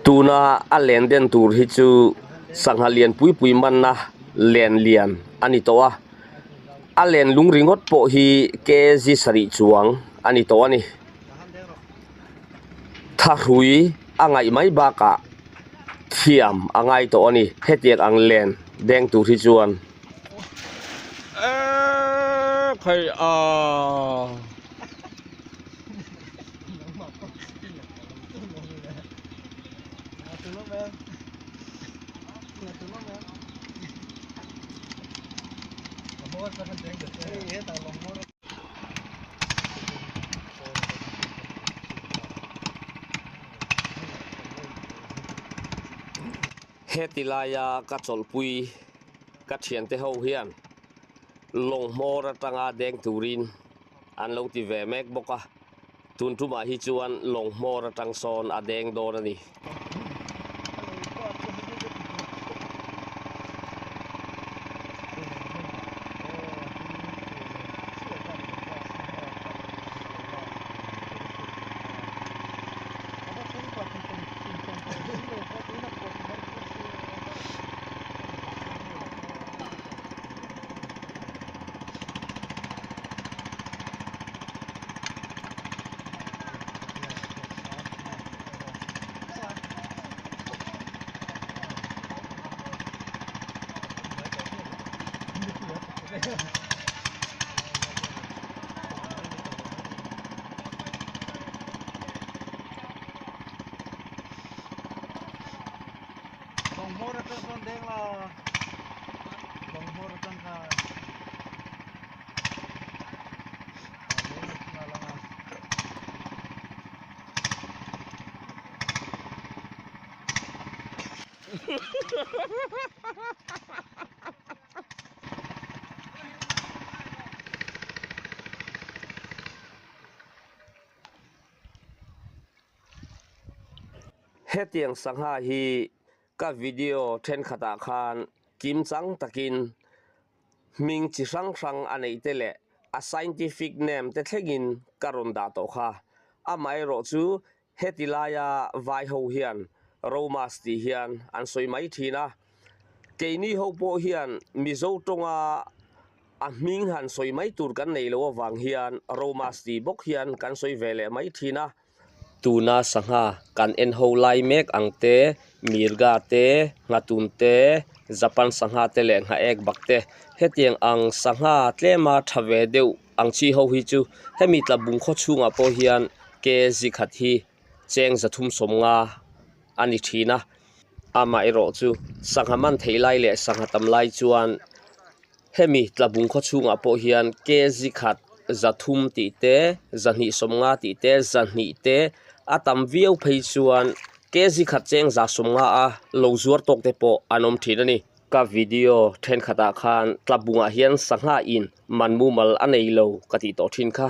Tuna a len den tur hi chu sangha lian pui pui manna len lian a ni tawh a a len lung ringawt pawh hi kg sarih chuang a ni tawh a ni thahrui a ngaih mai bakah thiam a ngai tawh a ni hetiang ang len deng tur hi chuan. Heti laia ka chawlhpui ka thiante ho hian lawng hmawr atanga deng turin an lo ti ve mek bawk a, tun tumah hi chuan lawng hmawr atang sawn a deng dawn a ni. Hetiang sangha hi ka video thenkhatah khan kim chang takin hming chi hrang hrang a neih te leh a scientific name te thlengin ka rawn dah tawh kha. Amaherawh chu Heti laia vai ho hian Romas tih hian an sawi mai thin a, keini ho pawh hian Mizo tawnga a hming han sawi mai tur kan nei lo avang hian Romas tih bawk hian kan sawi ve leh mai thin a. Tuna sangha kan en ho lai mek ang te, Mirga te, Nghatun te, Japan sangha te leh Nghaek bak te, hetiang ang sangha tlema tha ve deuh Ang chi ho hi chu hemi tlabung khaw chhungah pawh hian kg khat hi cheng 350 a ni thin a, amaherawh chu sangha man theih lai leh sangha tam lai chuan hemi tlabung khaw chhungah pawh hian kg khat 300 tih te 250 tih te 200 te a tam viau phei chuan kg khat cheng 150 a lo zuar tawk te pawh an awm thin a ni. Ka video thenkhatah khan tlabungah hian sangha in man mumal a nei lo ka tih tawh thin kha.